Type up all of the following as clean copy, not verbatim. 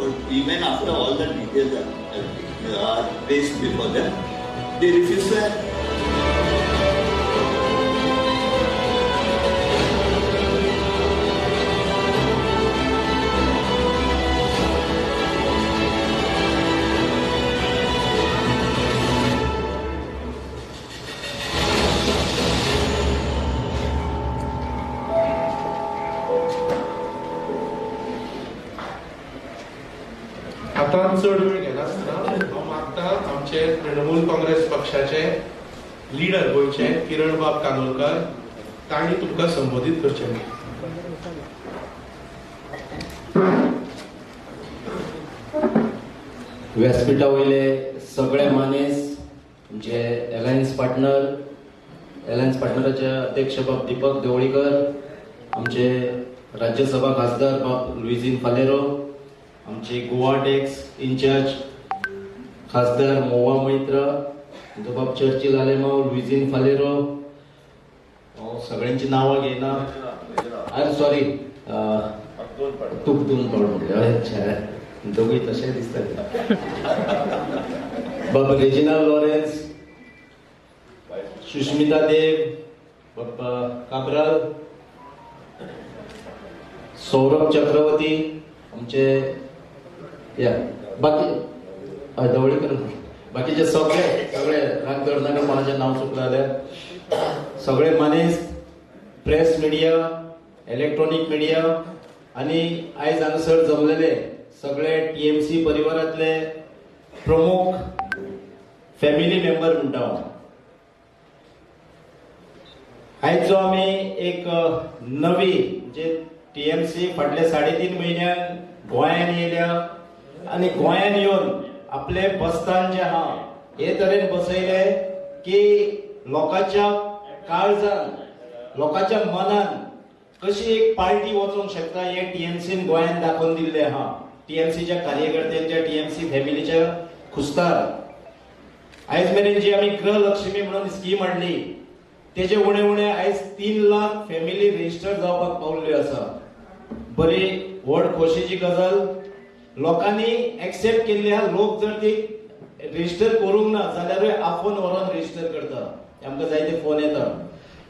Even after all the details are placed before them, they refuse to act. आतां चड वेळ घेनासतना हांव मागता आमचे तृणमूल काँग्रेस पक्षाचे लिडर गोंयचे किरण बाब कानोलकर तांणी तुमकां संबोधीत करचें. व्यासपीठा वयले सगळे मानेस, आमचे अलायन्स पार्टनराचे अध्यक्ष बाब दीपक देवळीकर, आमचे राज्यसभा खासदार बाब लुईझिन फालेरो, आमचे गोवा टॅक्स इन्चार्ज खासदार मोवा मैत्र, आमचो बाब चर्चिल आलेमाव, लुईझिन फालेरो, हांव सगळ्यांची नांवां घेयना, I am sorry, तूं दोन पावट म्हणलें, अच्छा दोगूय तशें दिसता. बाब रेजिना लॉरेन्स, सुष्मिता देव, बाब काब्राल, सौरभ चक्रवर्ती, आमचे या बाकी ढवळीकर, बाकीचे सगळे सगळे राग करनाका कोणाचें नांव चुकलें जाल्यार, सगळे मानेस्त, प्रेस मिडिया, इलेक्ट्रॉनीक मिडिया आनी आयज हांगासर जमलेले सगळे टीएमसी परिवारांतले प्रमुख फॅमिली मेंबर म्हणटा हांव. आयज जो आमी एक नवी म्हणजे टीएमसी फाटल्या 3.5 म्हयन्यान गोंयान येयल्या आनी गोंयान येवन आपले बस्तान जे आहा हे तरेन बसयले की लोकांच्या काळजान, लोकांच्या मनान कशी एक पार्टी वचोंक शकता हे टीएमसीन गोंयान दाखोवन दिल्ले आहा. टीएमसीच्या कार्यकर्त्यांच्या, टीएमसी फॅमिलीच्या खुस्तार आयज मेरेन जी आमी गृहलक्ष्मी म्हणून स्कीम हाडली तेजे उणे उणे आयज 3 लाख फॅमिली रजिस्टर जावपाक पावल्ल्यो आसा. बरी व्हड खोशेची गजाल, लोकांनी एक्सेप्ट केल्ली आहा. लोक जर ती रजिस्टर करूंक ना जाल्यारूय आफोवन व्हरोन रजिस्टर करता, आमकां जायते फोन येता.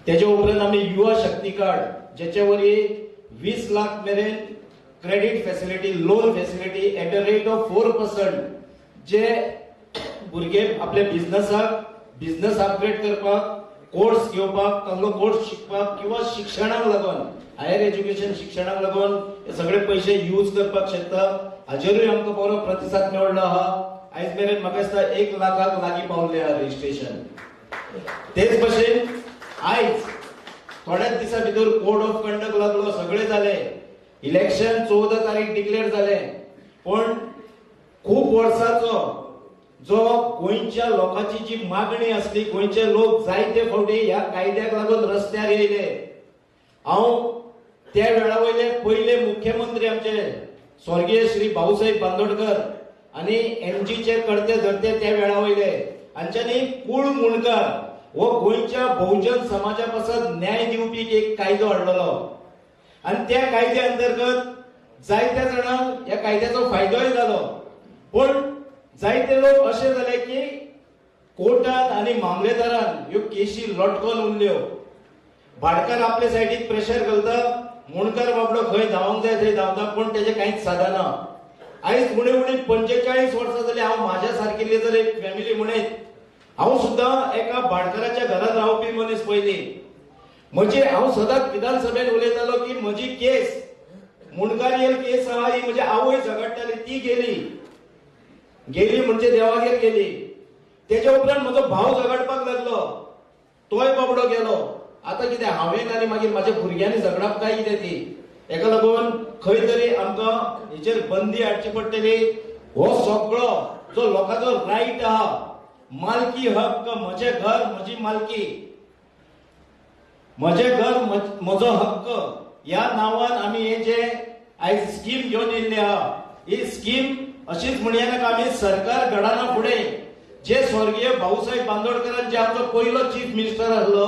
तेजे उपरांत आमी युवा शक्ती कार्ड जेचे वरवीं 20 लाख मेरेन credit facility, loan facility at a rate of 4% जे भुरगे आपल्या बिझनसाक, बिझनस अपग्रेड करपाक, कोर्स घेवपाक, कसलो कोर्स शिकपाक किंवा शिक्षणाक लागून, हायर एज्युकेशन शिक्षणाक लागून हे सगळे पयशे यूज करपाक शकता. हाजेरूय आमकां बरो प्रतिसाद मेळ्ळो आहा. आयज मेरेन म्हाका दिसता 1 लाखाक लागीं पावल्ले आहा रजिस्ट्रेशन. तेच भशेन आयज थोड्याच दिसां भितर कोड ऑफ कंडक्ट लागलो, सगळे जाले, इलेक्शन 14 तारीख डिक्लेअर जाले, पण खूब वर्साचो जो गोंयच्या लोकांची जी मागणी आसली, गोंयचे लोक जायते फावटी ह्या कायद्याक लागून रस्त्यार येयले. हांव त्या वेळा वयले पयले मुख्यमंत्री आमचे स्वर्गीय श्री भाऊसाहेब बांदोडकर आनी एमजीचे कर्ते धरते त्या वेळा वयले हांच्यांनी कूळ मुंडकार हो गोंयच्या बहुजन समाजा पासत न्याय दिवपी एक कायदो हाडलेलो आनी त्या कायद्या अंतर्गत जायत्या जाणांक ह्या कायद्याचो फायदोय जालो, पूण जायते लोक अशे जाले की कोर्टान आनी मामलेदारान ह्यो केशी लटकोन उरल्यो. भाटकार आपले सायडीक प्रेशर घालता, मुंडकार बाबडो खंय धांवंक जाय थंय धांवता, पूण तेजें कांयच सादना. आयज उणे उणे 45 वर्सां जाली हांव म्हाज्या सारकिल्ली जर एक फॅमिली म्हणीत, हांव सुद्दां एका भाटकाराच्या घरांत रावपी मनीस. पयलीं म्हजी हांव सदांच विधानसभेन उलयतालो की म्हजी केस मुंडकारियल केस आहा ही म्हजी आवय झगडटाली, ती गेली, गेली म्हणजे देवागेर गेली. तेच्या उपरांत म्हजो भाव झगडपाक लागलो, तोय बाबडो गेलो. आतां कितें हांवें आनी मागीर म्हाज्या भुरग्यांनी झगडप काय कितें ती, हेका लागून खंय तरी आमकां हेचेर बंदी हाडची पडटली. हो सगळो जो लोकांचो रायट आहा, मालकी हक्क, म्हजें घर म्हजी मालकी, म्हजें घर म्हजो हक्क ह्या नांवान आमी हे जे आयज स्कीम घेवन येयल्ली आहा, ही स्कीम अशीच म्हणया नाका. आमी सरकार घडना फुडें जे स्वर्गीय भाऊसाहेब बांदोडकरान जे आमचो पयलो चीफ मिनिस्टर आसलो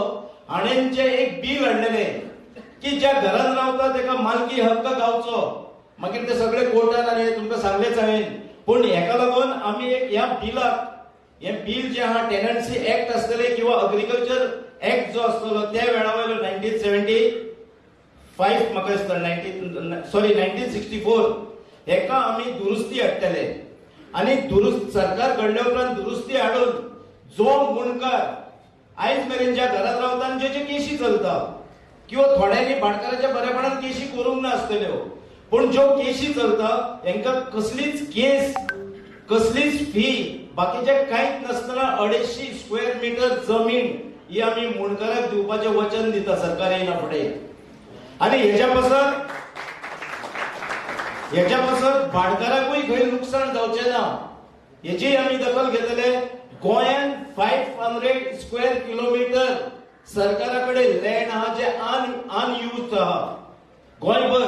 हाणें जे एक बील हाडलेलें की ज्या घरान रावता तेका मालकी हक्क गावचो, मागीर ते सगळे कोर्टान आनी तुमकां सांगलेच हांवें. पूण हेका लागून आमी एक ह्या बिलाक, हे बिल जे आहा टेनन्सी एक्ट आसतले किंवा अग्रिकल्चर एक्ट जो आसतलो त्या वेळा वयलो 1975 म्हाका दिसता 1964 हेका आमी दुरुस्ती हाडटले. आनी दुरुस्त सरकार घडल्या उपरांत दुरुस्ती हाडून जो मुंडकार आयज मेरेन ज्या घरात रावता आनी जेचे केशी चलता किंवा थोड्यांनी भाटकाराच्या बरेपणान केशी करूंक ना आसतल्यो, पूण ज्यो केशी चलता हेंकां कसलीच केस, कसलीच फी, बाकीचे कांयच नासतना 250 स्क्वेअर मिटर जमीन ही आमी मुंडकाराक दिवपाचें वचन दिता सरकार येयना फुडें. आनी हेच्या पासत भाटकाराकूय खंय लुकसाण जावचें ना हेची आमी दखल घेतले. गोंयान 500 स्क्वेअर किलोमिटर सरकारा कडेन लँड आहा जे अनयूज आहा गोंयभर.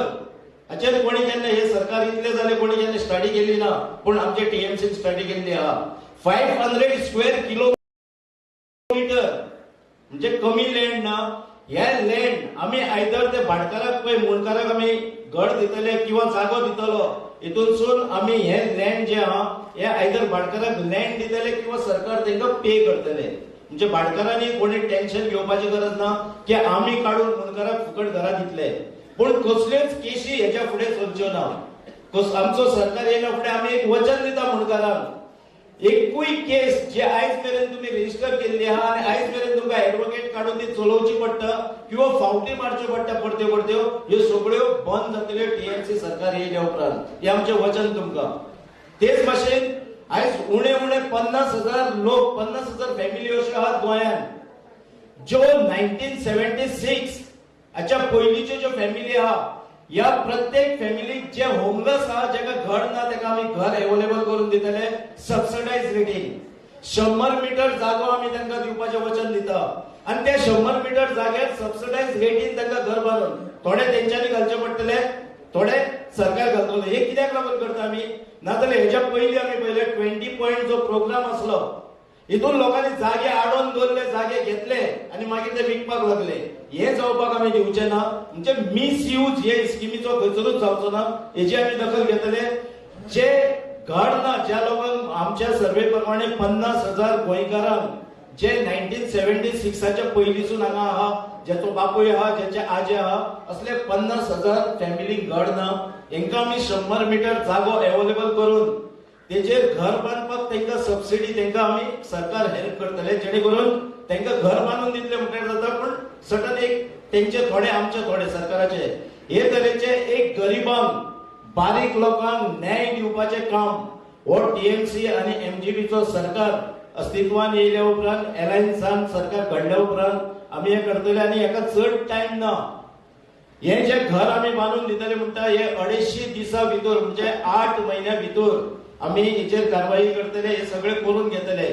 हाचेर कोणी केन्ना हे सरकार इतले जाले कोणी केन्ना स्टडी केली ना, पूण आमचे टीएमसीन स्टडी केल्ली आहा. 500 स्क्वेअर किलोमिटर म्हणजे कमी लँड ना. हे लँड आमी आयदर ते भाटकाराक पळय मुंडकाराक आमी घर दितले किंवा जागो दितलो, हितूनसून आमी हे लँड जे आहा हे आयदर भाटकाराक लँड दितले किंवा सरकार तांकां पे करतले. म्हणजे भाटकारांनी कोणी टेन्शन घेवपाची गरज ना की आमी काडून मुंडकाराक फुकट घरां दितले. पूण कसल्योच केशी हेच्या फुडें चलच्यो ना. आमचो सरकार येयना फुडें आमी एक वचन दिता मुंडकारांक, एकूय केस जे आयज मेरेन तुमी रजिस्टर केल्ली आहा आनी आयज मेरेन तुमकां एडवोकेट काडून ती चलोवची पडटा किंवा फावटी मारच्यो पडटा परत्यो परत्यो, ह्यो सगळ्यो बंद जातल्यो टीएमसी सरकार येयल्या उपरांत. हें आमचें वचन तुमकां. तेच भाशेन आयज उणे उणे 50,000 लोक, 50,000 फॅमिली अश्यो आहात गोंयांत ज्यो 1976 हाच्या पयलींच्यो ज्यो फॅमिली आहा, ह्या प्रत्येक फॅमिलीक जे होमलेस आहा, जेका घर ना तेका आमी घर अवेलेबल करून दितले सबसिडायज रेटीन. 100 मिटर जागो आमी तांकां दिवपाचें वचन दिता आनी त्या 100 मिटर जाग्यार सबसिडायज रेटीन तांकां घर बांदून थोडे तेंच्यांनी घालचे पडटले, थोडे सरकार घालतले. हे कित्याक लागून करता आमी? नाजाल्यार हेच्या पयलीं आमी पळयलें 20 पॉयंट जो प्रोग्राम आसलो हितून लोकांनी जागे आडोवन दवरले, जागे घेतले आनी मागीर ते विकपाक लागले. हे जावपाक आमी दिवचे ना. म्हणजे मिसयूज हे स्किमीचो खंयसरूच जावचो ना हेची आमी दखल घेतले. जे घर ना ज्या लोकांक आमच्या सर्वे प्रमाणे 50,000 गोंयकारांक जे 1976च्या पयलींसून हांगा आहा, ज्याचो बापूय आहा, ज्याचे आजे आहा, असले 50,000 फॅमिलीक घर ना, हेंकां आमी 100 मिटर जागो अवेलेबल करून तेजेर घर बांदपाक तांकां सबसिडी, तांकां आमी सरकार हेल्प करतले, जेणे करून तांकां घर बांदून दितले म्हटल्यार जाता. पूण सटन एक तेंचे थोडे आमचे थोडे सरकाराचे हे तरेचे एक गरिबांक, बारीक लोकांक न्याय दिवपाचें काम हो टीएमसी आनी एमजीपीचो सरकार अस्तित्वान येयल्या उपरांत, एलायन्सान सरकार घडल्या उपरांत आमी हें करतले. आनी हेका चड टायम ना. हे जे घर आमी बांदून दितले म्हणटा हे 250 दिसां भितर म्हणजे 8 म्हयन्या भितर आमी हेचेर कारवाई करतले, हे सगळे करून घेतले.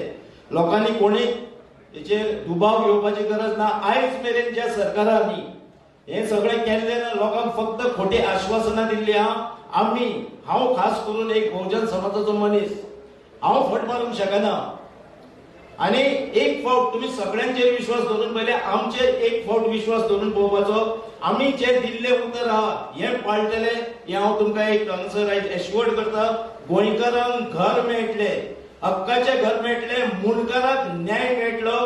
लोकांनी कोणी हेचेर दुबाव घेवपाची गरज ना. आयज मेरेन ज्या सरकारांनी हे सगळे केल्ले ना, लोकांक फक्त खोटी आश्वासनां दिल्ली आहा. आमी, हांव खास करून एक बहुजन समाजाचो मनीस, हांव फट मारूंक शकना. आनी एक फावट तुमी सगळ्यांचेर विश्वास दवरून पळयले, आमचेर एक फावट विश्वास दवरून पळोवपाचो. आमी जे दिल्ले उतर आहा हें पाळटले हें हांव तुमकां एक हांगासर आयज एश्युअर्ड करता. गोंयकारांक घर मेळटले, हक्काचें घर मेळटले, मुंडकाराक न्याय मेळटलो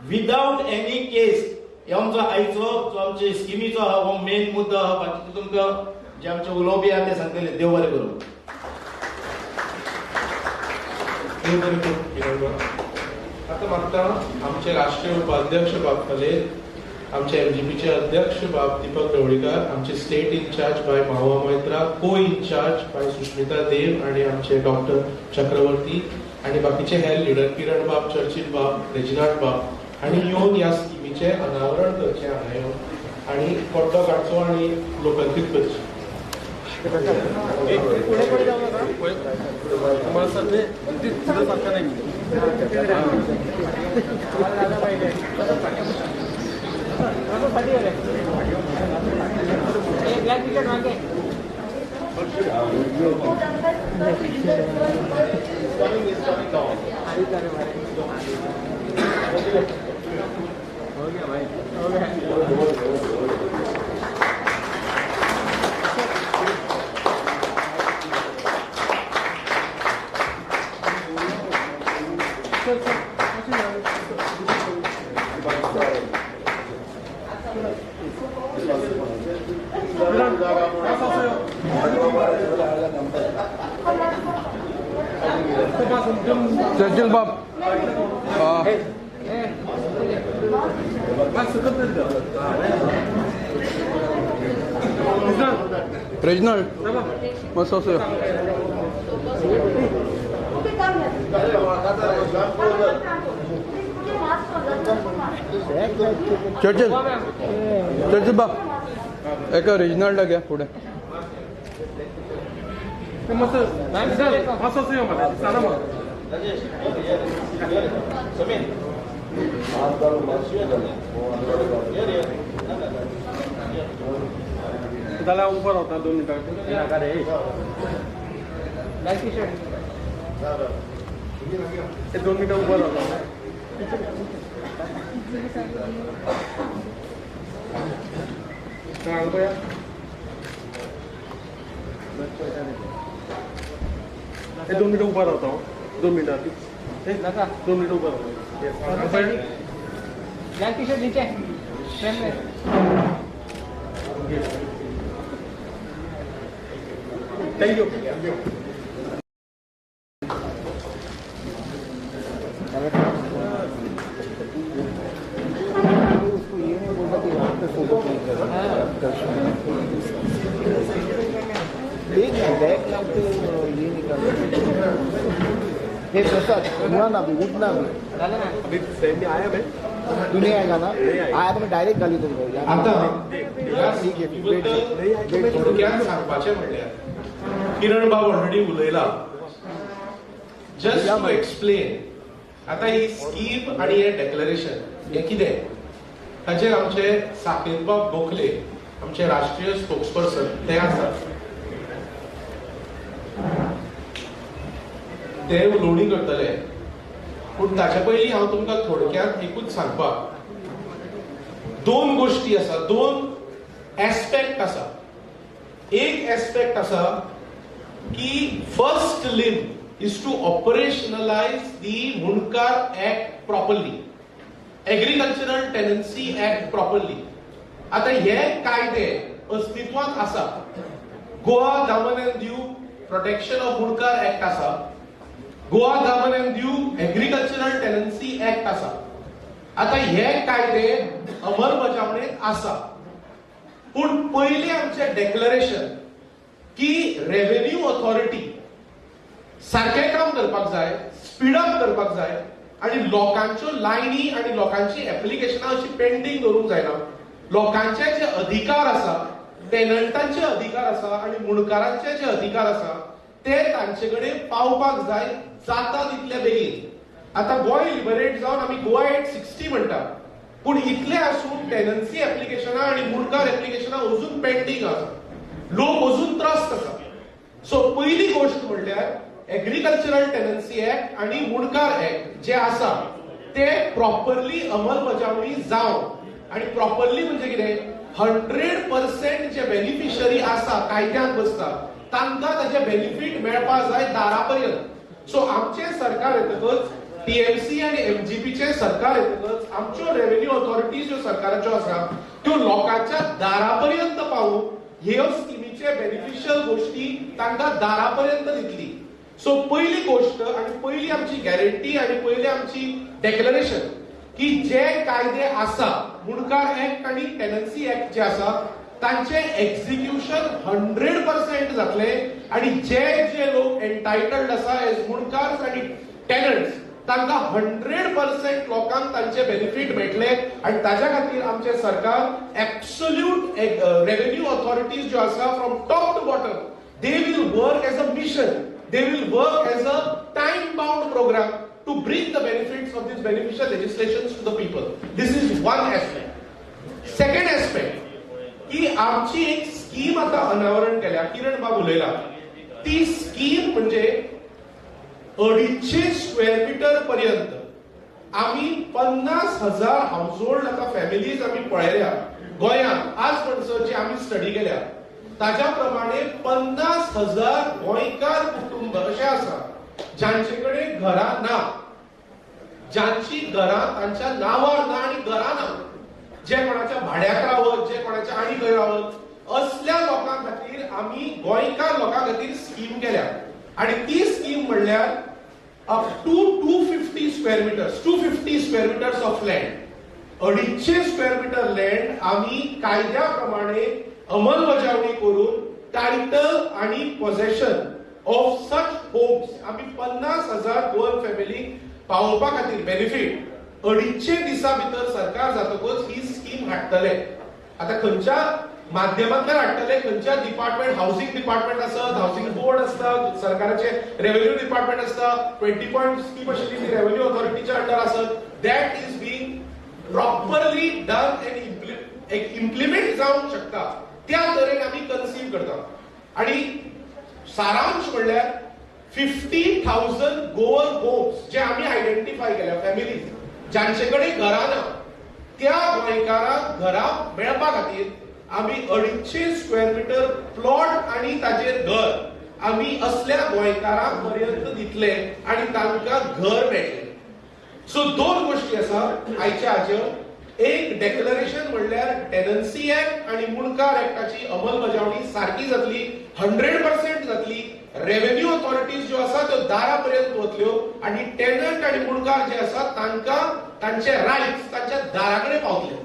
विदाउट एनी केस. हे आमचो आयचो जो आमचे स्किमीचो आहा हो मेन मुद्दो आहा. बाकीचे तुमकां जे आमचे उलोवपी आहा ते सांगतले. देव बरें करूं. देव बरें करूं. आतां मागता आमचे राष्ट्रीय उपाध्यक्ष बाब फलेर, आमचे एमजीपीचे अध्यक्ष बाब दीपक ढवळीकर, आमचे स्टेट इन्चार्ज बाय माहुआ मोइत्रा, को इन्चार्ज बाय सुष्मिता देव आनी आमचे डॉक्टर चक्रवर्ती आनी बाकीचे हेर लिडर किरण बाब, चर्चिल बाब, रेजिनाल्ड बाब हांणी येवन ह्या स्किमीचें अनावरण करचें हांगा येवन आनी पड्डो काडचो आनी लोकांतीत करचें. हो गया भाई, हो गया। चर्चिल बाब रेजिनल्ड मस्त असो चर्चिल चर्चिल बाब एका रेजिनल्डा घ्या फुडें उभं राहता 2 मिनिटां 2 मिनिटं उभं राहता 2 मिनिटं उभं राहता 2 मिनिटां 2 मिनिटं उभं राहता. नीचे thank you. उसको ये नहीं बोलना कि यहाँ पे फोटो क्लिक करो, देख ना बैक ना तो ये निकाल ये प्रसाद उठना ना भी उठना भी अभी सेम में आया भाई तू नहीं आएगा ना, आया तो मैं डायरेक्ट गाली दूंगा. आता ठीक है थोडक्यात सांगपाचें म्हणल्यार किरण बाब ऑलरेडी उलयला. जस्ट टू एक्सप्लेन आता ही स्कीम आणि हे डेक्लरेशन हे कितें ताचेर आमचे साकेत बाब गोखले आमचे राष्ट्रीय स्पोक्सपर्सन ते आसात, ते उलोवणी करतले. पूण ताचे पयलीं हांव तुमकां थोडक्यात एकूच सांगपाक दोन गोश्टी आसा, दोन एस्पेक्ट आसा. एक एस्पेक्ट आसा की first limb is to operationalise the Mundkar act properly, agricultural tenancy act properly. आता हे कायदे अस्तित्वांत आसा. Goa Daman and Diu protection of Mundkar act आसा, Goa Daman and Diu agricultural tenancy act आसा. आता हे कायदे अंमलबजावणेंत आसा. पूण पयलें आमचें डेक्लरेशन की रेव्हेन्यू ऑथॉरिटी सारकें काम करपाक जाय, स्पीड अप करपाक जाय आनी लोकांच्यो लायनी आनी लोकांची एप्लिकेशनां अशी पेंडींग दवरूंक जायना. लोकांचे जे अधिकार आसा, टेनंटांचे अधिकार आसा आनी मुंडकारांचे जे अधिकार आसा ते तांचे कडेन पावपाक जाय जाता तितले बेगीन. आतां गोंय लिबरेट जावन आमी गोवा 860 म्हणटा, पूण इतले आसून टेनन्सी एप्लिकेशनां आनी मुंडकार एप्लिकेशनां अजून पेंडींग आसा, लोक अजून त्रस्त आसा. सो पयली गोश्ट म्हणल्यार एग्रीकल्चरल टेनन्सी ऍक्ट आनी मुंडकार ऍक्ट जे आसा ते प्रॉपरली अंमलबजावणी जावन, आनी प्रॉपरली म्हणजे कितें 100% जे बेनिफिशरी आसा कायद्यान बसता तांकां ताचे बेनिफीट मेळपाक जाय दारा पर्यंत. सो आमचें सरकार येतकच टीएमसी आनी एमजीपीचें सरकार येतकच आमच्यो रेव्हेन्यू ऑथॉरिटीज ज्यो सरकाराच्यो आसा त्यो लोकांच्या दारा पर्यंत पावून ह्यो स्किमीचे बेनिफिशियल गोश्टी तांकां दारा पर्यंत दितली. सो पयली गोश्ट आनी पयली आमची गॅरंटी आनी पयली आमची डेक्लरेशन की जे कायदे आसा मुंडकार ऍक्ट आनी टेनन्सी ऍक्ट जे आसा तांचे एक्झिक्युशन 100% जातले आनी जे जे लोक एंटायटल्ड आसा एज मुंडकार आनी टेनंट्स तांकां 100% लोकांक तांचे बेनिफीट मेळटले. आनी ताज्या खातीर आमचें सरकार एब्सोल्यूट रेव्हेन्यू ऑथॉरिटीज ज्यो आसा from top to bottom they will work as a mission, they will work as a time bound programme to bring the benefits of this beneficial legislations to the people. This is one aspect. Second aspect की आमची एक scheme आता अनावरण केल्या, किरण बाब उलयला, ती scheme म्हणजे 250 square metre पर्यंत आमी 50,000 हाऊसहोल्ड आता फॅमिलीज आमी पळयल्या गोंयांत आज म्हणसर जी आमी स्टडी केल्या ताज्या प्रमाणे 50,000 गोंयकार कुटुंब अशें आसा ज्यांचे कडेन घरां ना, ज्यांची घरां तांच्या नांवार ना आनी घरां ना, जे कोणाच्या भाड्याक रावत, जे कोणाच्या आनी खंय रावत, असल्या लोकां खातीर आमी गोंयकार लोकां खातीर स्कीम केल्या. आनी ती स्कीम म्हणल्यार Up to 250 square meters, 250 square meters of land, 250 square meter land आमी कायद्या प्रमाणे अंमलबजावणी करून टायटल आणि पॉझेशन ऑफ सच होम्स आमी 50,000 गोवन फॅमिली पावोवपा खातीर बेनिफीट 250 दिसां भितर सरकार जातकच ही स्कीम हाडटले. आतां खंयच्या माध्यमांतल्यान हाडटले, खंयच्या डिपार्टमेंट, हावसिंग डिपार्टमेंट आसत, हावसिंग बोर्ड आसता, सरकाराचे रेव्हेन्यू डिपार्टमेंट आसता, 20 पॉयंट स्कीम आशिल्ली ती रेव्हेन्यू ऑथॉरिटीच्या अंडर आसत, that is being properly done and implement जावंक शकता त्या तरेन आमी कन्सीव करता. आणि सारांश म्हणल्यार 50,000 गोवन होम्स जे आमी आयडेंटिफाय केल्या फॅमिलीज ज्यांचे कडेन घरां ना त्या गोंयकारांक घरां मेळपा खातीर आमी 250 स्क्वेअर मिटर प्लॉट आणि ताजेर घर आमी असल्या गोंयकारांक पर्यंत दितले आणि तांकां घर मेळटलें. सो दोन गोष्टी आसा आयच्या हाचेर. एक डेक्लरेशन म्हणल्यार टेनन्सी ऍक्ट आणि मुणकार ऍक्टाची अंमलबजावणी सारकी जातली, 100% जातली. रेव्हेन्यू ऑथॉरिटीज ज्यो आसा त्यो दारा पर्यंत वतल्यो आणि टेनंट आणि मुणकार जे आसा तांकां तांचे रायट्स तांच्या दारा कडेन पावतले.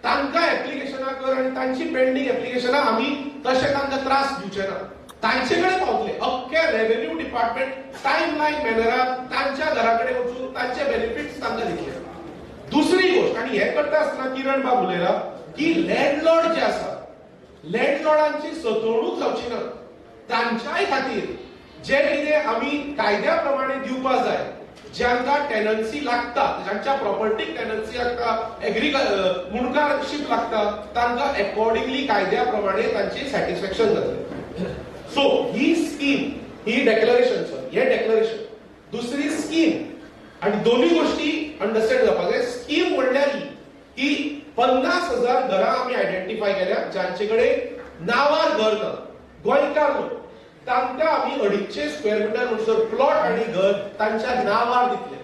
तांकां एप्लिकेशनां कर आनी तांची पेंडींग एप्लिकेशनां आमी तशें तांकां त्रास दिवचे ना, तांचे कडेन पावतले. अख्खे रेव्हेन्यू डिपार्टमेंट टायम लायन मॅनरान तांच्या घरा कडेन वचून तांचे बेनिफिट्स तांकां दितले. दुसरी गोष्ट, आणि हे करता आसतना किरण बाब उलयला की लँडलॉर्ड जे आसा लँडलॉर्डांची सतवणूक जावची ना, तांच्याय खातीर जे कितें आमी कायद्या प्रमाणे दिवपा जाय, ज्यांकां टेनन्सी लागता, ज्यांच्या प्रॉपर्टीक टेनन्सी लागता, मुणकारशीप लागता, तांकां एकॉर्डिंगली कायद्या प्रमाणे तांची सॅटिस्फॅक्शन जातलें. सो ही स्कीम, ही डेक्लरेशन, सर हे डेक्लरेशन, दुसरी स्कीम, आणि दोन्ही गोष्टी अंडरस्टँड जावपाक जाय. स्कीम म्हणल्यार ही की 50,000 घरां आमी आयडेंटिफाय केल्या ज्यांचे कडेन नांवार घर ना, गोंयकार लोक, तांकां आमी 250 स्क्वेअर मिटर म्हणसर प्लॉट आनी घर तांच्या नांवार दितले.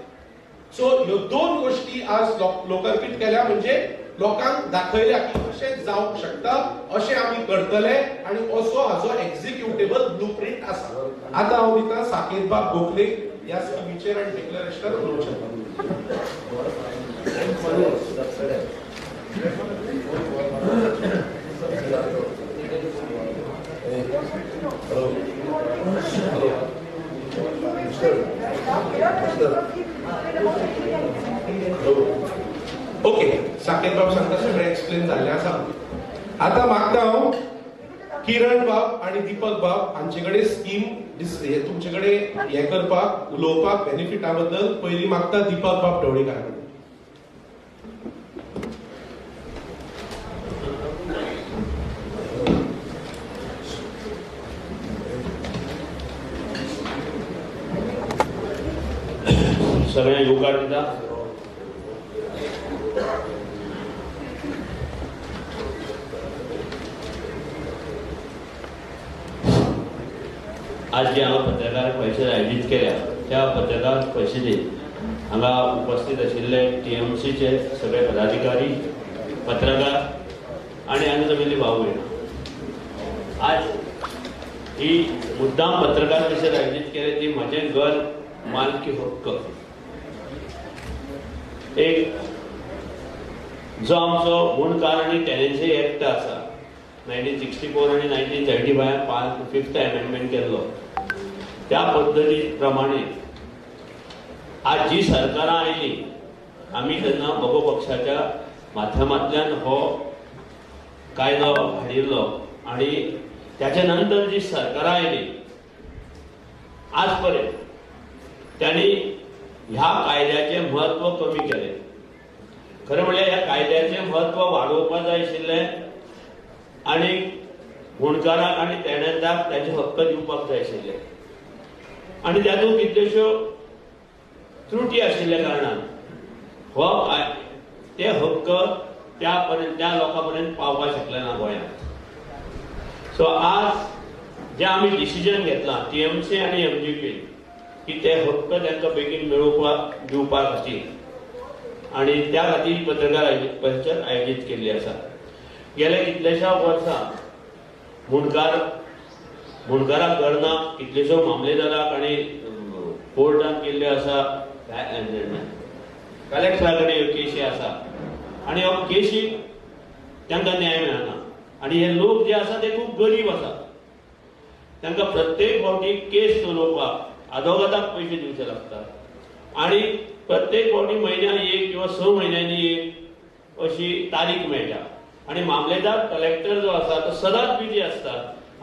सो ह्यो दोन गोष्टी आज लोकार्पीत केल्या, म्हणजे लोकांक दाखयल्या की अशें जावंक शकता, अशें आमी करतले आनी असो हाजो एक्झिक्युटेबल ब्लू प्रिंट आसा. आतां हांव दिता साकेत बाब गोखले ह्या स्किमीचेर आनी डिक्लरेशनार उलोवचें. ओके, साकेत बाब सांगता सगळें एक्सप्लेन जाल्लें आसा. आतां मागता हांव किरण बाब आनी दीपक बाब हांचे कडेन स्कीम तुमचे कडेन हें करपाक, उलोवपाक बेनिफिटा बद्दल. पयलीं मागता दीपक बाब ढवळीकार. सगळ्यांक येवकार दिता. आज जे हांगा पत्रकार परिशद आयोजीत केल्या त्या पत्रकार परिशदेत हांगा उपस्थित आशिल्ले टीएमसीचे सगळे पदाधिकारी, पत्रकार आनी हांगा जमिल्ली भाव भयणां, आज ही मुद्दाम पत्रकार परिशद आयोजीत केल्या ती म्हजें घर मालकी हक्क एक जो आमचो मुणकार आनी टेनन्सी एक्ट आसा 1964 आनी 1975 फिफ्थ अमेंडमेंट केल्लो त्या पद्दती प्रमाणे आज जी सरकारां आयली आमी तेन्ना मगो पक्षाच्या माध्यमांतल्यान हो कायदो हाडिल्लो आनी त्याच्या नंतर जी सरकारां आयली आज पर्यंत त्यांनी ह्या कायद्याचें म्हत्व कमी केलें. खरें म्हणल्यार ह्या कायद्याचें म्हत्व वाडोवपाक जाय आशिल्लें आनी गुणकाराक आनी टेनंटाक ताचे हक्क दिवपाक जाय आशिल्ले आनी तातूंत कितल्योश्यो त्रुटी आशिल्ल्या कारणान हो ते हक्क त्या पर्यंत त्या लोकां पर्यंत पावपाक शकले ना गोंयांत. सो आज जे आमी डिसिजन घेतलां टीएमसी आनी एमजीपी की ते हक्क तांकां बेगीन मेळोवपाक दिवपा खातीर आनी त्या खातीर पत्रकार परिशद आयोजीत केल्ली आसा. गेल्या कितल्याश्या वर्सां मुणकाराक घर ना, कितलेश्यो मामलेदाराक आनी कोर्टान केल्ल्यो आसा, कलेक्टरा कडेन ह्यो केशी आसा आनी ह्यो केशी तांकां न्याय मेळना. आनी हे लोक जे आसा ते खूब गरीब आसा, तांकां प्रत्येक फावटी केस चलोवपाक आदवोगादाक पयशे दिवचे लागतात आनी प्रत्येक फावटी म्हयन्याक एक किंवा 6 म्हयन्यांनी एक अशी तारीख मेळटा आनी मामलेदार कलेक्टर जो आसा तो सदांच बिजी आसता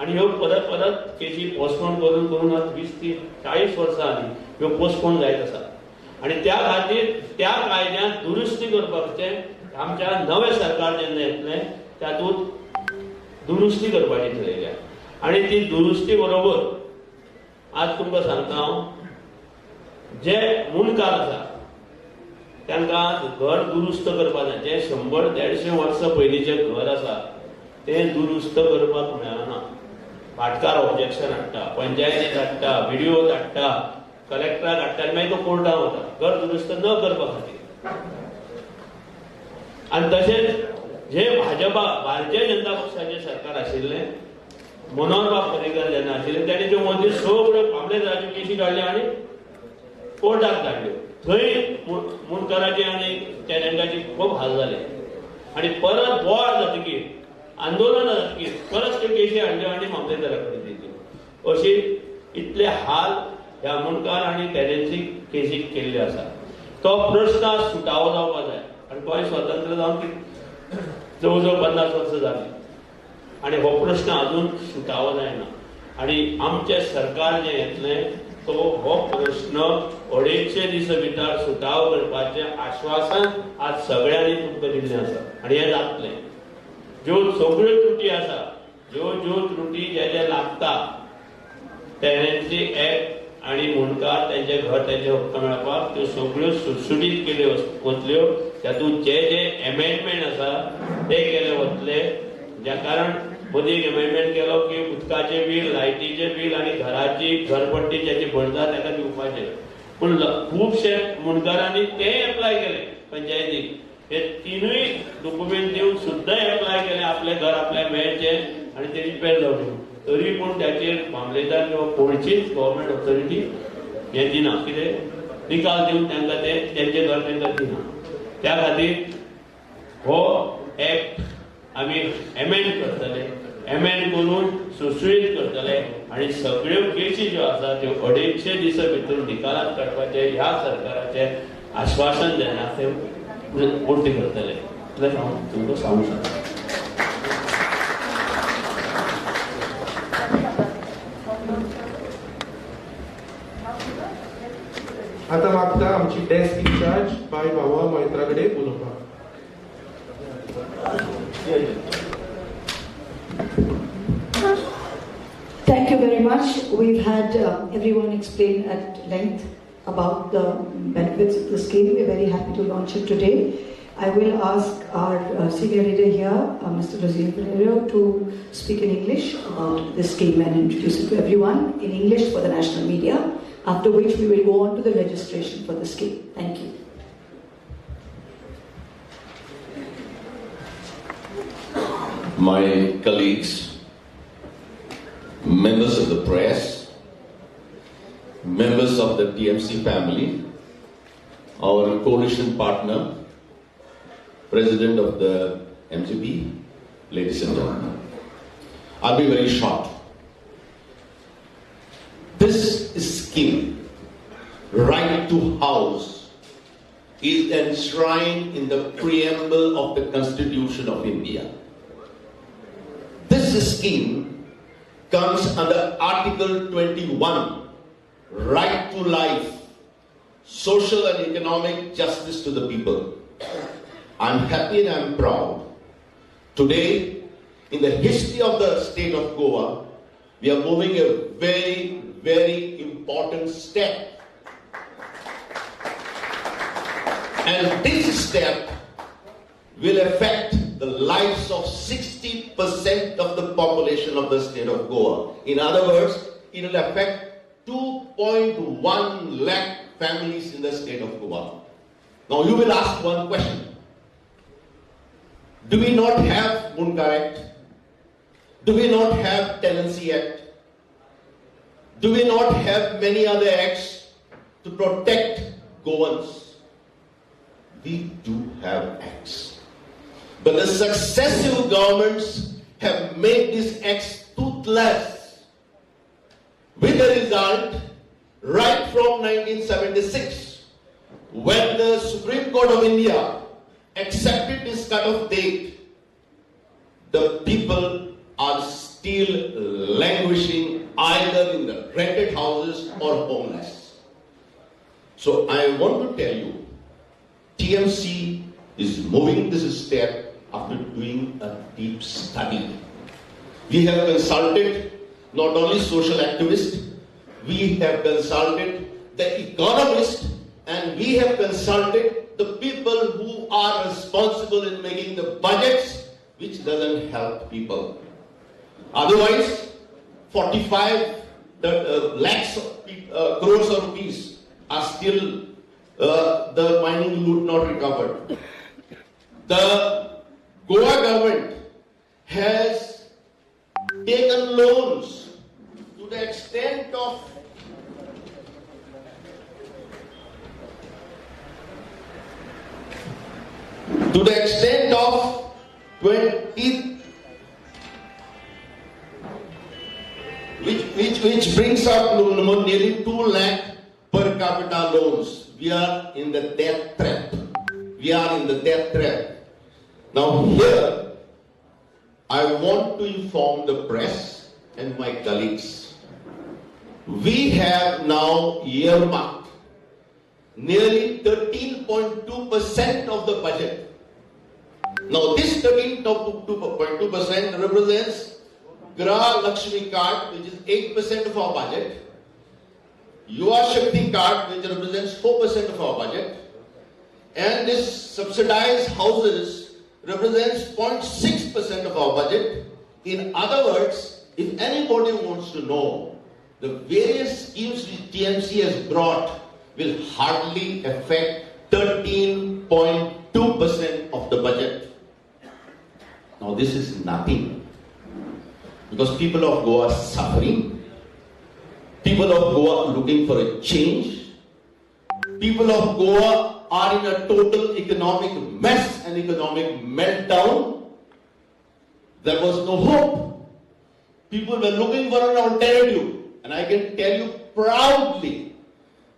आनी ह्यो परत परत केशी पोस्टपोन करून करून आज 20, 30, 40 वर्सां आनी ह्यो पोस्टपोन जायत आसा. आनी त्या खातीर त्या कायद्यांत दुरुस्ती करपाचें आमच्या नवें सरकार जेन्ना येतलें तातूंत दुरुस्ती करपाची ठरयल्या आनी ती दुरुस्ती बरोबर आज तुमकां सांगता हांव, जे मुंडकार आसा तांकां घर दुरुस्त करपाक जाय. जें 100, 150 वर्सां पयलींचें घर आसा तें दुरुस्त करपाक मेळना. भाटकार ऑब्जेक्शन हाडटा, पंचायतीक हाडटा, व्हिडिओ धाडटा, कलेक्टराक हाडटा आनी मागीर तो कोर्टान वता घर दुरुस्त न करपा खातीर. आनी तशेंच जे भाजपा भारतीय जनता पक्षाचें सरकार आशिल्लें, मनोहरबाब पर्रीकर जेन्ना आशिल्ले तांणी त्यो मदीं सगळ्यो मामलेदाराच्यो केशी काडल्यो आनी कोर्टाक धाडल्यो. थंय मुंडकाराचे आनी टॅनंटाचे खूब हाल जाले आनी परत बोवाळ जातकीर, आंदोलनां जातकीर परत त्यो केशी हाडल्यो आनी मामलेदारा कडेन दिल्यो. अशी इतले हाल ह्या मुंडकार आनी टॅनंसी केशीक केल्ले आसा. तो प्रश्न आज सुटावो जावपा जाय. आनी गोंय स्वतंत्र जावन जवळ जवळ 50 वर्सां जाली आनी हो प्रश्न अजून सुटावो जायना. आनी आमचें सरकार जें येतलें तो हो प्रश्न 250 दिसां भितर सुटावो करपाचें आश्वासन आज सगळ्यांनी तुमकां दिल्लें आसा आनी हें जातलें. ज्यो सगळ्यो त्रुटी आसा, ज्यो ज्यो त्रुटी जे जे लागता टेनन्सी एक्ट आनी मुंडकार तेंचे घर तेंचे हक्क मेळपाक त्यो सगळ्यो सुटसुटीत केल्यो वतल्यो. तातूंत जे जे एमेंडमेंट आसा ते केले वतले. ज्या कारण मदीं एक एमेंडमेंट केलो की उदकाचें बील, लायटीचें बील आनी घराची घरपट्टी ज्याची भरता ताका दिवपाचें. पूण खुबशे मुंडकारांनी तें एप्लाय केलें पंचायतीक, हे तिनूय डॉक्युमेंट दिवन सुद्दां एप्लाय केलें आपलें घर आपल्याक मेळचें आनी ते रिपेर जावचें. तरी पूण ताचेर मामलेदार किंवा खंयचीच गव्हर्मेंट ऑथॉरिटी हें दिना, कितें निकाल दिवन तांकां ते तेंचें घर तांकां दिना. त्या खातीर हो एक्ट आमी एमेंड करतले, एमेंड करून सुसुळीत करतले आनी सगळ्यो केशी ज्यो आसा त्यो 250 दिसां भितर निकालात काडपाचें ह्या सरकाराचें आश्वासन जेन्ना तें पूर्ती करतले. इतलें हांव तुमकां सांगूंक शकता. आतां मागता आमची डेस्क इन्चार्ज बाय भावा मैत्रा कडेन उलोवपाक. Thank you very much. We've had everyone explain at length about the benefits of the scheme. We're very happy to launch it today. I will ask our senior leader here, Mr. Rosino Valerio, to speak in English about this scheme and introduce it to everyone in English for the national media, after which we will go on to the registration for the scheme. Thank you. My colleagues, members of the press, members of the TMC family, our coalition partner, President of the MGP, ladies and gentlemen. I'll be very short. This scheme, Right to House, is enshrined in the preamble of the Constitution of India. This scheme comes under Article 21, Right to Life, Social and Economic Justice to the People. I'm happy and I'm proud. Today, in the history of the state of Goa, we are moving a very, very important step. And this step will affect the lives of 60% of the population of the state of Goa. In other words, it will affect 2.1 lakh families in the state of Goa. Now you will ask one question. Do we not have Mundkar Act? Do we not have Tenancy Act? Do we not have many other acts to protect Goans. We do have acts. But the successive governments have made these acts toothless. With the result, right from 1976, when the Supreme Court of India accepted this cut-off date, the people are still languishing either in the rented houses or homeless. So I want to tell you, TMC is moving this step after doing a deep study. We have consulted not only social activists, we have consulted the economists, and we have consulted the people who are responsible in making the budgets, which doesn't help people. Otherwise, 45 lakhs of crores of rupees are still the mining loot not recovered. The Goa government has taken loans to the extent of 20, which brings up nearly 2 lakh per capita loans. We are in the death trap. We are in the death trap. Now here, I want to inform the press and my colleagues. We have now earmarked nearly 13.2% of the budget. Now this 13.2% represents Graha Lakshmi card, which is 8% of our budget, Yuva Shakti card, which represents 4% of our budget, and this subsidized houses represents 0.6% of our budget. In other words, if anybody wants to know, the various schemes which TMC has brought will hardly affect 13.2% of the budget. Now this is nothing, because people of Goa are suffering, people of Goa are looking for a change, people of Goa are in a total economic mess and economic meltdown. There was no hope. People were looking for an alternative, and I can tell you proudly,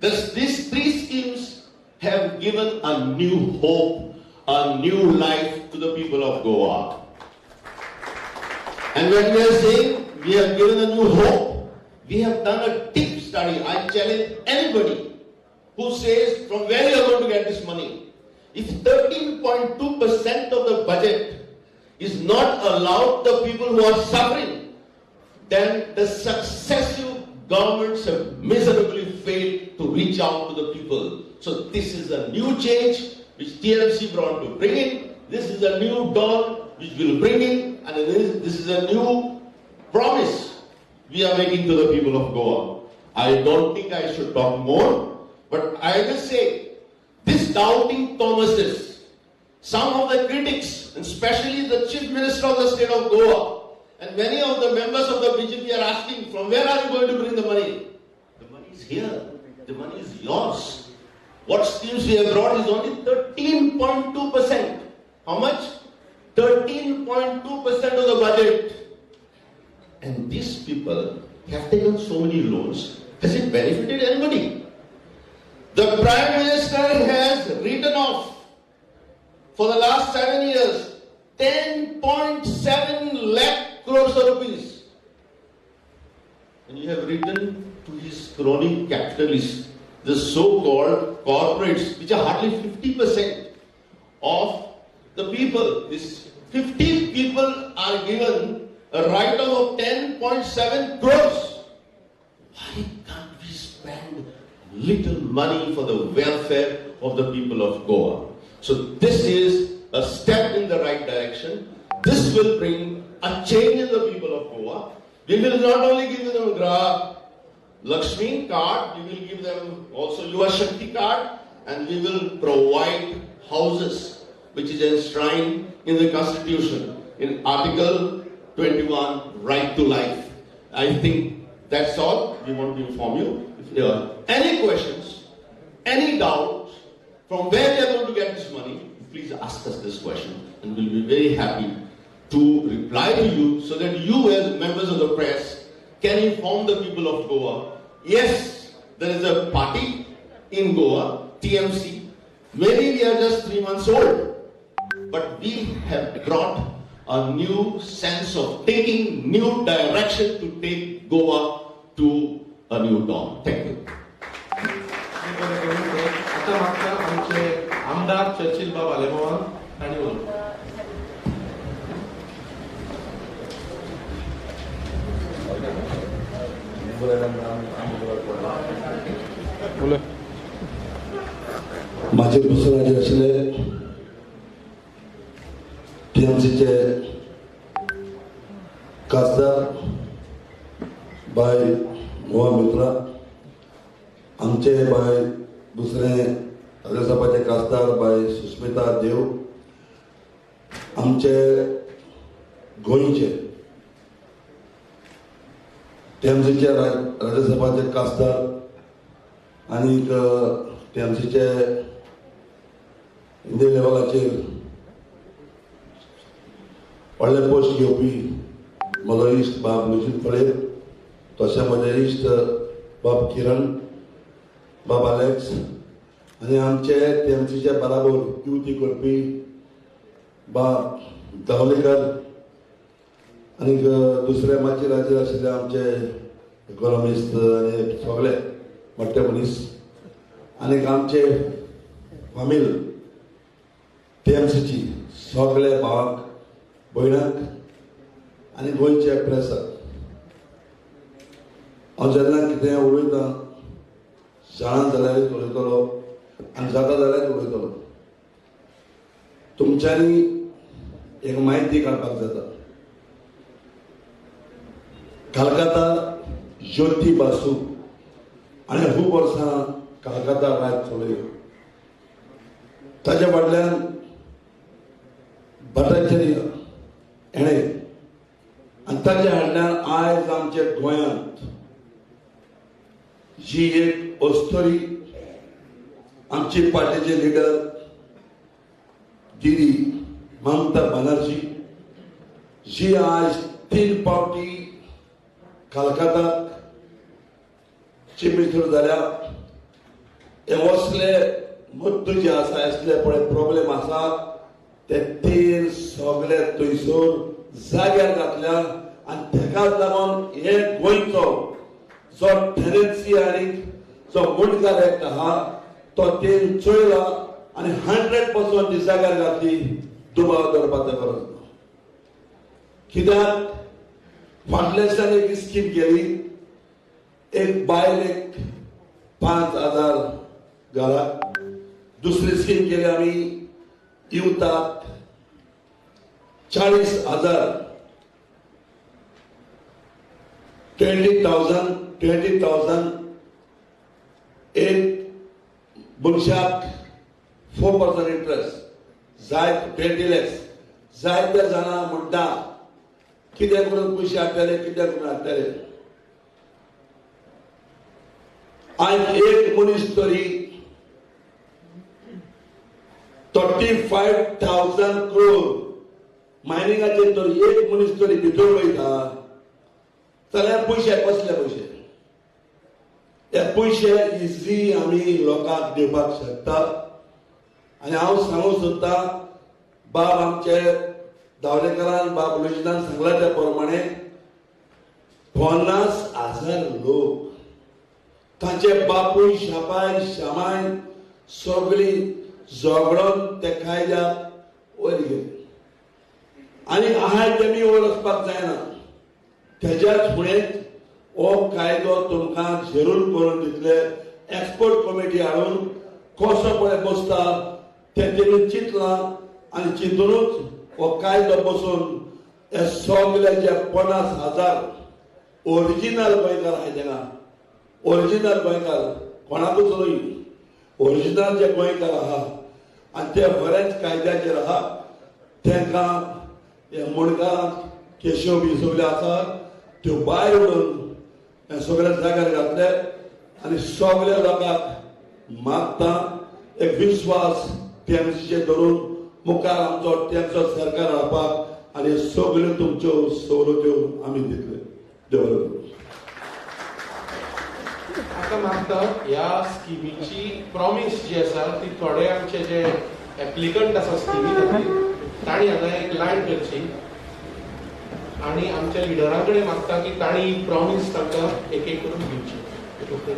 these three schemes have given a new hope, a new life to the people of Goa. And when we are saying we have given a new hope, we have done a deep study. I challenge anybody who says from where you are going to get this money. If 13.2% of the budget is not allowed the people who are suffering, then the successive governments have miserably failed to reach out to the people. So this is a new change which TMC brought to bring in. This is a new dawn which will bring in, and this is a new promise we are making to the people of Goa. I don't think I should talk more, but I will say, this doubting Thomases, some of the critics, and especially the Chief Minister of the state of Goa, and many of the members of the BJP are asking, from where are you going to bring the money? The money is here. The money is yours. What schemes we have brought is only 13.2%. How much? 13.2% of the budget. And these people have taken so many loans. Has it benefited anybody? The Prime Minister has written off for the last 7 years 10.7 lakh crores of rupees. And you have written to his crony capitalists, the so-called corporates, which are hardly 50% of the people. This 50 people are given a write-off of 10.7 crores. Why can't we spend little money for the welfare of the people of Goa? So this is a step in the right direction. This will bring a change in the people of Goa. We will not only give them Graha Lakshmi card, we will give them also Yuva Shakti card, and we will provide houses, which is enshrined in the Constitution, in Article 21, Right to Life. I think that's all we want to inform you. If there are any questions, any doubt from where they are going to get this money, please ask us this question and we'll be very happy to reply to you so that you as members of the press can inform the people of Goa. Yes, there is a party in Goa, TMC. Maybe we are just 3 months old, but we have brought a new sense of thinking, new direction to take Goa to a new dawn. Thank you. आता म्हाका आमचे आमदार Churchill बाब आलेमांव तांणी उलोवप. माझे दुसरे आशिल्ले टीएमसीचे खासदार बाय गोवा मित्रा, आमचे बाय दुसरे राज्यसभाचे खासदार बाय सुस्मिता देव, आमचे गोंयचे टीएमसीचे राज्यसभाचे खासदार आनी टीएमसीचे इंडिया लेवलाचेर व्हडले पोस्ट घेवपी म्हजो इश्ट बाब लुजीन फळेर, तशें म्हजे इश्ट बाब किरण, बाब आलेक्स आनी आमचे टीएमसीचे बराबर युती करपी बाब दावलेकर आनी दुसरे माचयेर हाजीर आशिल्ले आमचे इकॉनॉमिस्ट आनी सगळे मोठे मनीस आनी आमचे फामील टीएमसीची सगळे भावाक भयणाक आनी गोंयच्या प्रेसाक. हांव जेन्ना कितें उलयतां जाणा जाल्यारूच उलयतलो आनी जाता जाल्यारूच उलयतलो. तुमच्यांनी एक म्हायती काडपाक जाता. कलकत्ता ज्योती बासू आनी खूब वर्सां कलकत्ता राज चलयलो. ताच्या फाटल्यान भट्टाचार्य हेणें आनी ताच्या फाटल्यान आयज आमच्या गोंयांत जी एक अस्तुरी आमची पार्टीचे लिडर दिदी ममता बनर्जी जी आज 3 फावटी कलकत्ताक चीफ मिनिस्टर जाल्या. हे असले मुद्दे जे आसा, असले पळय प्रॉब्लेम आसा ते 3 सगळे थंयसर जाग्यार घातल्या आनी तेकाच लागून हे गोंयचो जो टेनन्सी आनी जो मुंडकार एक्ट आहा तो तेन चोयला आनी 100% ती जाग्यार घातली. दुबाव दवरपाचो गरज ना. कित्याक फाटल्या दिसांनी एक स्कीम केली, एक बायल एक 5,000 घराक. दुसरी स्कीम केली आमी युथाक 40,000, 20,000 एक मनशाक 4% इंट्रस्ट जाय 20 lakhs. जायत्या जाणां म्हणटा कितें करून पयशे हाडटले, कितें करून हाडटले. आयज एक मनीस तरी 35,000 crore मायनिंगाचेर तर एक मनीस तरी भितर वयता जाल्यार पयशे कसले पयशे? हे पयशे इजी आमी लोकांक दिवपाक शकता. आनी हांव सांगूंक सोदतां बाब आमचे दावलेकरान बाब लुईजिनान सांगला त्या प्रमाणे 50,000 लोक तांचे बापूय शापाय शामाय सगळी झगडोन ते कायद्याक वयर गेले आनी आहाय तेमी वयर वचपाक जायना. तेज्याच फुडें हो कायदो तुमकां जरूर करून दितले. एक्सपर्ट कमिटी हाडून कसो पळय बसता तें तेमी चिंतलां आनी चिंतूनच हो कायदो बसून हे सगळे जे 50,000 ओरिजिनल गोंयकार आहाय तेंगा, ओरिजिनल गोंयकार कोणाकूच न्हय, ओरिजिनल जे गोंयकार आहा आनी ते बरेच कायद्याचेर आहा तांकां हे मुंडकारांक केशव बी सगळे आसा त्यो भायर उडोवन हे सगळे जाग्यार घातले आनी सगळ्या लोकांक मागता. एक विश्वास टीएमसीचे धरून मुखार आमचो टीएमसीचो सरकार हाडपाक आनी सगल्यो तुमच्यो सवलत्यो आमी दितले. देव बरें करूं. आतां मागता ह्या स्किमीची प्रॉमीस जी आसा ती थोडे आमचे जे एप्लिकंट आसा स्किमी खातीर तांणी हांगा एक लायन करची आनी आमच्या लिडरां कडेन मागता की तांणी प्रॉमीस तांकां एक एक करून दिवची. ओके.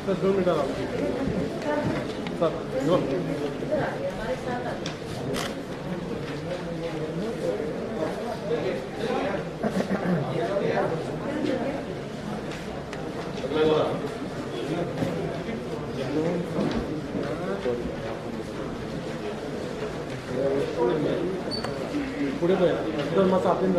सर 2 मिनट सर पुढे दोन मासा आपण